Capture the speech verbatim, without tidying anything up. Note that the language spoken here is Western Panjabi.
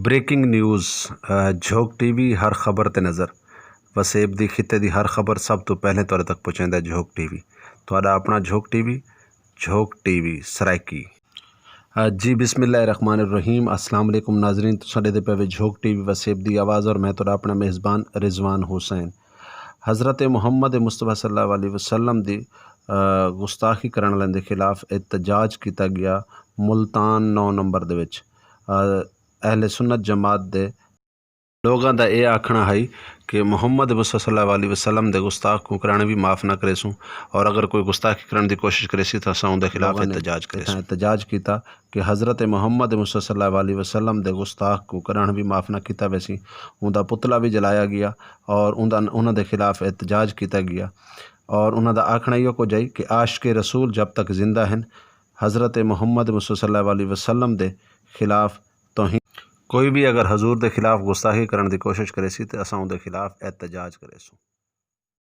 بریکنگ نیوز، جھوک ٹی وی، ہر خبر تے نظر۔ وسیب دی خطے دی ہر خبر سب توں پہلے تہاڈے تک پہنچیندا ہے جھوک ٹی وی۔ تہاڈا اپنا جھوک ٹی وی، جھوک ٹی وی سرائیکی۔ جی، بسم اللہ الرحمن الرحیم۔ السلام علیکم ناظرین، تساں دے پے وے جھوک ٹی وی وسیب دی آواز اور میں تہاڈا اپنا میزبان رضوان حسین۔ حضرت محمد مصطفیٰ صلی اللہ علیہ وسلم دی گستاخی کرن والے دے خلاف احتجاج کیتا گیا ملتان نو نمبر دے وچ۔ اہل سنت جماعت دے لوگاں دا اے آکھنا ہے کہ محمد مصطفیٰ صلی اللہ علیہ وسلم دے گستاخ کو کرن وی معاف نہ کرے سوں، اور اگر کوئی گستاخی کرن دی کوشش کرے سی تو اساں اون دے خلاف احتجاج کرے سوں۔ احتجاج کیتا کہ حضرت محمد مصطفیٰ صلی اللہ علیہ وسلم دے گستاخ کو کرن وی معاف نہ کیتا ویسی۔ اون دا پتلا وی جلایا گیا اور اون دا، انہاں دے خلاف احتجاج کیتا گیا۔ اور انہاں دا آکھنا ایہو کچھ ہے کہ عاشق رسول جب تک زندہ ہیں، حضرت محمد مصطفیٰ صلی اللہ علیہ وسلم دے خلاف توہین، کوئی بھی اگر حضور دے خلاف گستاخی کرن دی کوشش کرے سی تے اساں اون دے خلاف احتجاج کرے سوں۔